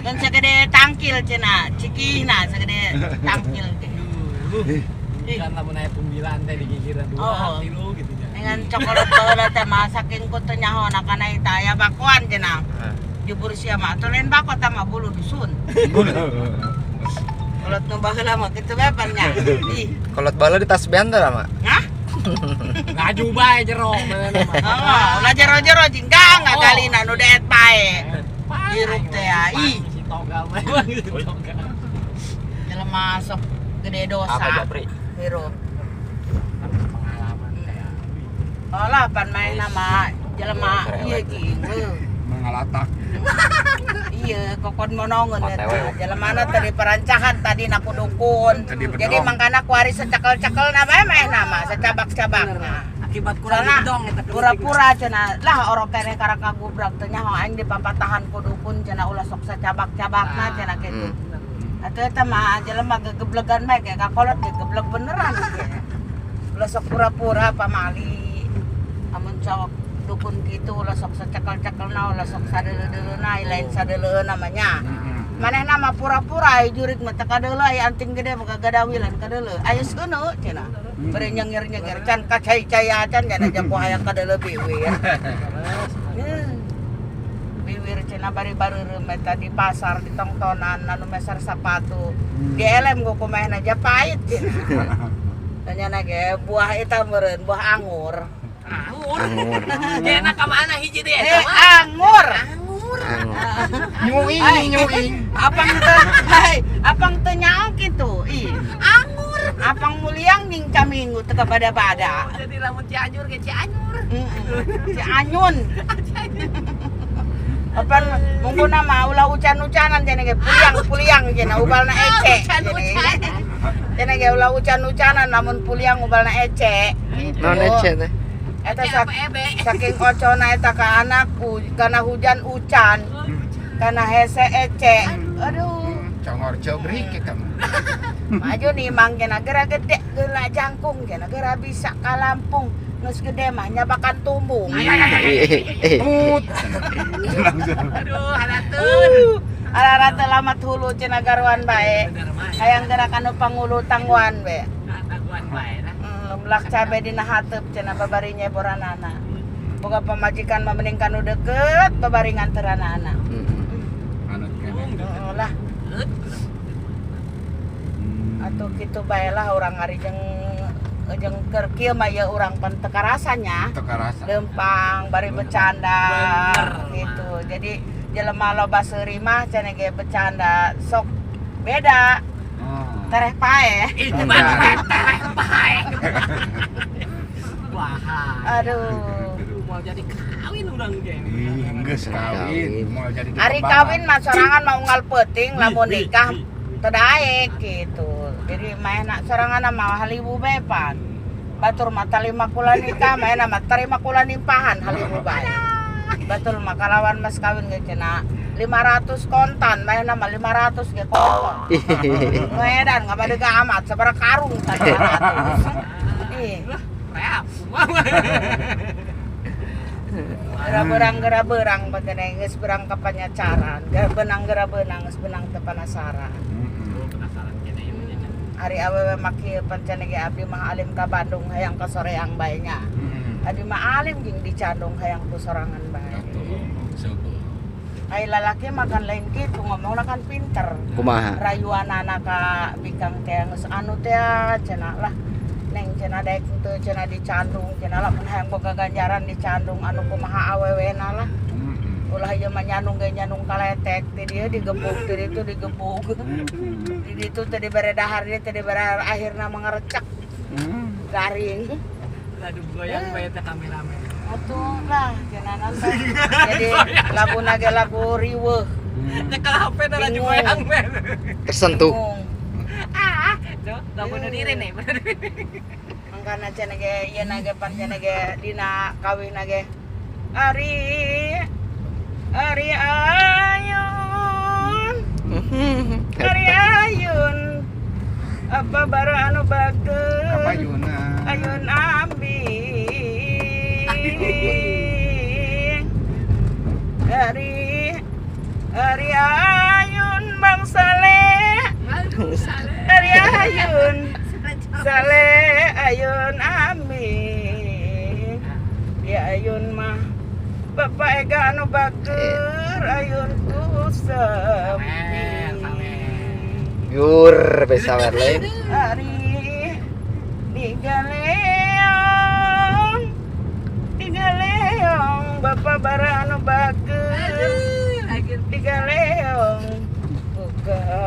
Dan segede tangkil cenah, cikihna segede tangkil teh. Kan lamun aya pembilan teh digigiran dua tilu gitu nya. Dengan cokolot baheula teh mah saking ku teu nyahona kana eta aya bakoan cenah. Jubur sia mah atuh lain bako tah mah bulu dusun. Kolot nu baheula mah kitu bae pan nya. Ih, Kolot baheula di tasbehan teh mah. Hah? Ngaju bae jero mana mah. Oh, ulah jero-jero jinggang ngagalina nu deet bae. Hirup teh ya, ih. Si toga mah toga. Jelema sok gede dosa. Apa Japri? Hirup. Pengalaman kayak. Oh lah pan main nama jelema ieu ging. Mengalatak. Iya, kokon monongeun OTW. eta. Jelemana tadi perancahan tadi na dukun. Jadi mangkana kuari secekel-cekelna bae meh nama, secabak-cabakna. Akibat kurang Soalna dong eta pura-pura cenah lah orok keneh karek ngagubrak teh nyaho aing dipapatahan ku dukun cenah ulah sok secabak-cabakna cenah kitu. Atuh eta mah jelema gegeblegan bae kayak kakolot gegeblek beneran ge. Ulah sok pura-pura pamali. Amun cowok dukun kitu ulah sok secekel-cekelna ulah sok sadeuleu-deuleuna lain sadeuleueun namanya. Manehna mah pura-pura aya jurig mah teu kadeuleu aya anting gede boga gadawilan kadeuleu. Aya seuneu cenah. Bari nyengir-nyengir can kacai-cai acan cenah jago hayang kadeuleu biwir. Biwir cenah bari bareureum eta di pasar di tongtonan anu meser sapatu. Dielem ku kumehna ja pait cenah. Tanyana ge buah eta meureun buah anggur. Anggur. Kena ka mana hiji teh eta mah? Anggur. Anggur. Nyuing nyuing. Apang teu hai, apang teu nyaho kitu. Ih. Anggur. Apang muliang ning caminggu teu kabada-bada. Jadi lamun Cianjur ge Cianjur. Cianyun. Apan mungkuna mah ulah ucan-ucanan cenah ge puliang-puliang cenah ubalna ece. Cenah ge ulah ucan-ucanan namun puliang ubalna ece. Naon ece teh? Eta saking ocona eta ka anak kana hujan ucan. Kana hese ece. Aduh. Congor jobrik eta mah. Maju nimang cenah geura gede geula jangkung cenah geura bisa ka Lampung. Geus gede mah nyabakan tumbung. Put. Aduh, harateun. Ararate lamat hulu cenah garuan bae. Hayang geura kanu pangulu tangguan we. Tangguan bae lah. Melak cabe dina hateup cenah babari nyeboranana. Boga pamajikan mah mending kanu deukeut babari nganteranana. Anut keneh. Lah. Atuh kitu bae lah urang ari jeung keur kieu mah ieu urang pan teu karasanya. Teu karasa. Lempang bari bercanda gitu. Jadi jelema loba seuri mah cenah ge bercanda sok beda. Tereh paeh. Itu mah tereh paeh. Wah. Aduh. Mau jadi kawin urang ge. Ih, geus kawin, mau jadi Ari kawin mah sorangan mau unggal peuting lamun nikah teu daek gitu. Jadi maena sorangan mah halibu bae pan. Batur mah talima kula nikah, maena mah tarima kula nimpahan halibu bae. Batur mah kalawan mas kawin ge cenah 500 kontan, maena mah 500 ge kontan. Medan ngabadega amat sabaraha karung tah 500. Ih, reap. Geura berang bageneh geus berang ka panyacaran. Geura benang geura beunang geus benang teu penasaran. Penasaran keneh ieu mah. Ari awewe mah kieu pancen ge abdi mah alim ka Bandung hayang ka soreang bae nya. Abdi mah alim jeung dicandung hayang ku sorangan bae. Ai lalaki makan lain kitu ngomongna kan pinter. Kumaha? Rayuanana ka bikang teh geus anu teh cenah lah. Neng cenah daek teu cenah dicandung cenah lamun hayang boga ganjaran dicandung anu kumaha awewena lah. Ulah ieu mah nyandung ge nyandung kaletek ti dieu digebug ti ditu digebug. Di ditu teu dibere dahar dieu teu dibere dahar akhirna mah ngarecek. Garing. Aduh goyang bae teh kameramen. Atuh lah cenah nonton. Jadi laguna ge lagu riweuh. Nyekel HP teh laju goyang bae. Tersentuh. Ah, tuh bunuh diri nih, bunuh diri. Mangkana cenah ge ieu na ge pan cenah ge dina kawin na ge. Ari Ari ayun. Ari ayun. Apa bara anu bageun? Kapayuna. Ayun ambi. Ari Ari ayun Bang Saleh, Ari ayun Saleh ayun amin. Ya ayun mah Bapak Ega anu bager ayun ku sepi. Yur bisa lain. Ari digaleong, digaleong Bapak bara anu bager, digaleong ku garemo.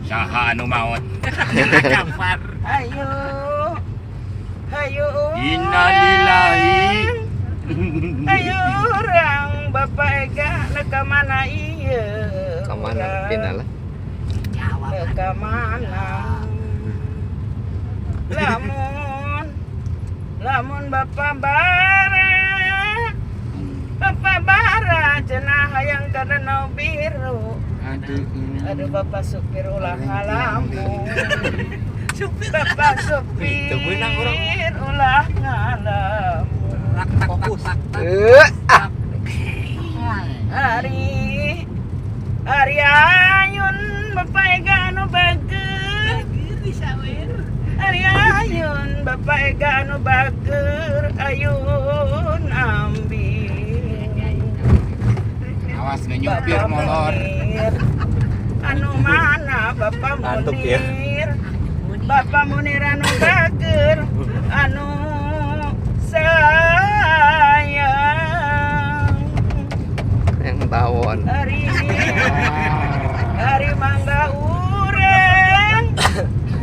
Saha anu maot? Kafar. Ayo, ayo. Innalillahi. Ayo orang Bapak Ega na ka mana ieu? Ka mana pindah lah. Ka mana? Lamun, lamun Bapak bara, Bapak bara cenah hayang ka danau biru. Aduh. Aduh Bapak supir ulah ngalamun. Bapak supir ulah ngalamun. Fokus. Ah. Ari Ari ayun Bapak Ega anu bager. Ari ayun Bapak Ega anu bager ayun ambil. Awas nyupir Bapak molor. Munir. Anu mana Bapak Ngantuk ya. Munir? Bapak Munir anu bager anu sayang. Yang tawon. Ari Ari mangga urang,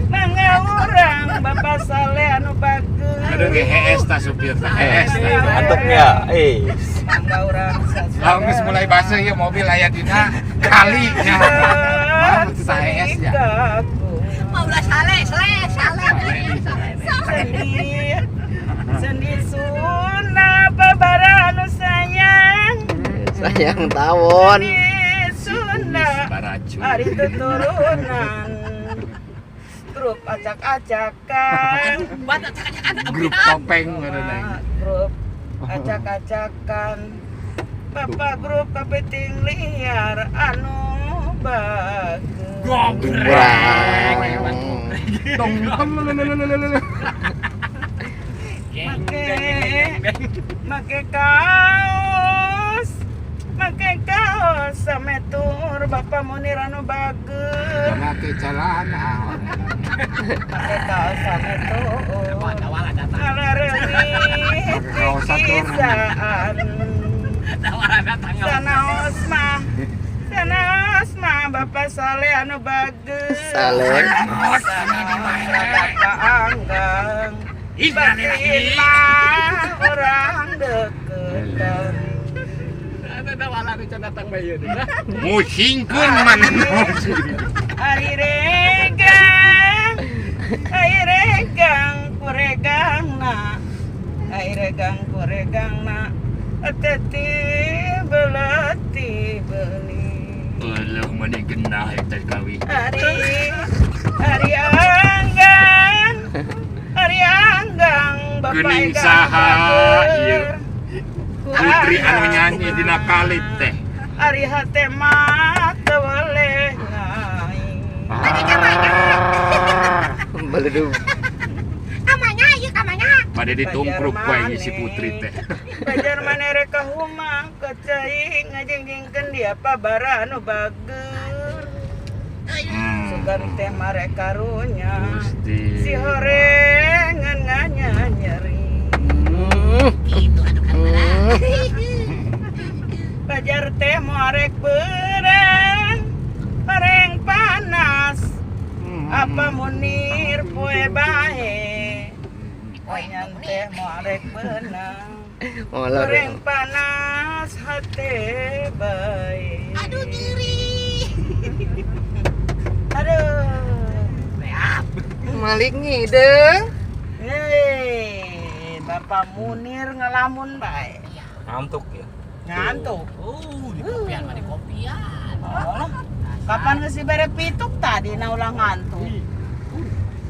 mangga urang Bapak Saleh anu bager. Aduh ge hees ta supir ta hees. Ngantuk ya. Eh. Mangga urang. Lah geus mulai baseuh ieu mobil aya dina kali nya. Maaf teu hees ya. Maulah Saleh, Saleh, Saleh. Sendi, sendi Sunda babara anu sayang. Sayang tawon. Sendi Sunda Baracu. hari keturunan. Grup acak-acakan. Buat acak-acakan. Grup topeng ngaranna. Grup acak-acakan. Bapak grup kepiting liar anu bagus. Gobrek. Tong tong. Make make kaos, make kaos sametur Bapak Munir anu bager. Make celana. Make kaos sametur. Dawala datang. Ngalareuwit Kaos satur. kisaan. Dawala datang. Sanaos mah, sanaos mah Bapak Saleh anu bager. Saleh. Sanaos Bapak Anggang. Batin mah orang deketan. Ada dawala nu can datang bae ieu. Musingkeun mana. Ari regang, ari regang kuregangna, ari regang kuregangna, teti belati beli. Belum mana genah eta kawi. Ari, ari anggang, ari anggang, Bapak Geuning Ega saha bager. ieu? Ku Putri anu anggang. nyanyi dina kalit teh. Ari hate mah teu weleh ngaing. Beledug. Kamanya, iya kamanya. Pada ditungkruk ku aing si putri teh. Bajar manere ka huma ka cai ngajengjengkeun dia pabara anu bager. Sugan teh mare karunya. Gusti. Si horengan nganyanyeri. Itu anu kamara. Bajar teh moarek berang, horeng panas. Apa Munir poe bae. Oyan teh moarek benang. Molor. Goreng panas hate bae. Aduh nyeri. Aduh. Malik ngideng. Hei, Bapak Munir ngelamun bae. Ngantuk ya. Ngantuk. Oh, di kopian mah di kopian. Oh, kapan geus dibere pituk tadi na ulah ngantuk.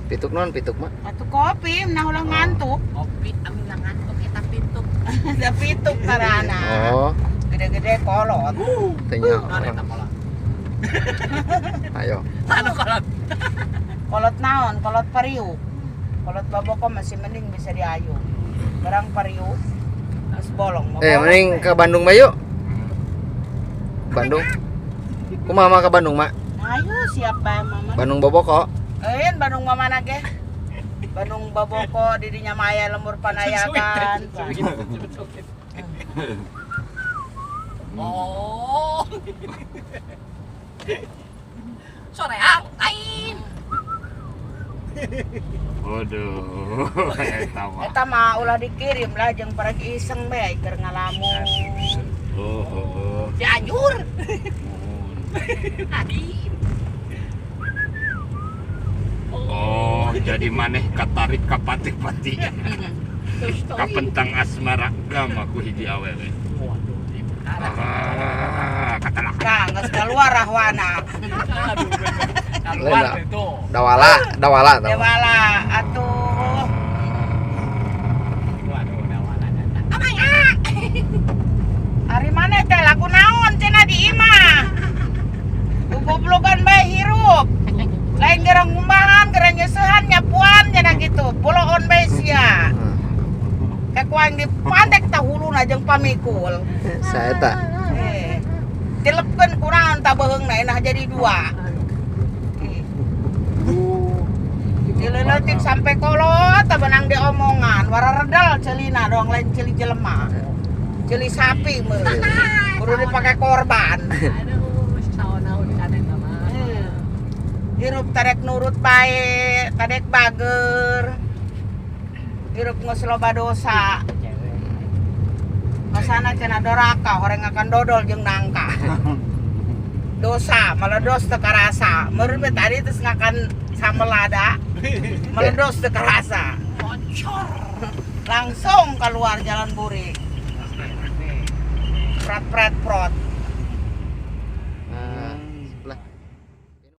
Pituk non pituk mah. Atuh kopi nah ulah ngantuk. Kopi ambil ngantuk eta pituk. Da pituk karana. Oh, Gede-gede kolot. Teu nyaho. Naon eta kolot? Ayo. Anu kolot. Kolot naon? Kolot pariuk. Kolot baboko masih mending bisa diayu. Barang pariuk geus bolong. Mau Eh, bolong mending we. ke Bandung bae yuk. Bandung. Kumaha mah ke Bandung, Mak? Ayo siap bae mama. Bandung Boboko. Eh, Bandung mama ge. Bandung Baboko di dinya mah aya lembur panayagan. Oh. Soreang lain. Waduh, eta mah. Eta mah ulah dikirim lah jeung paragi iseng bae keur ngalamun. Oh, oh, oh. Cianjur. Muhun. Adi. Oh, jadi maneh katarik ka pati-pati. Kapentang asmara gama ku hiji awewe. Waduh, ibu. Ah, katalah. Kang, geus keluar rahwana. Aduh, keluar Lain, itu. Dawala, dawala tau. Dewala atuh. Waduh, dawala datang. Ari mana teh laku naon cenah di imah. Gugoblogan bae hirup. Lain gerang ngumbahan, gerang nyeusehan nyapuan cenah gitu. Boloon bae sia. Kayak ku aing dipantek tah huluna jeung pamikul. Saya tak. Eh. Tilepkeun kunaon tah beuheungna enah jadi dua. Eh. Dileuletik sampai kolot tah benang diomongan, wararedel ceulina doang lain ceuli jelema. Ceuli sapi meureun. Kudu dipakai korban. Aduh, saon-naon kana eta mah. Hirup tarek nurut bae, tarek bager. Hirup geus loba dosa. Masana cenah doraka, horeng akan dodol jeung nangka. Dosa, meledos teu karasa. Meureun we tadi terus ngakan sambel lada. Meledos teu karasa. Bocor. Langsung keluar jalan buri. Prat prat prot.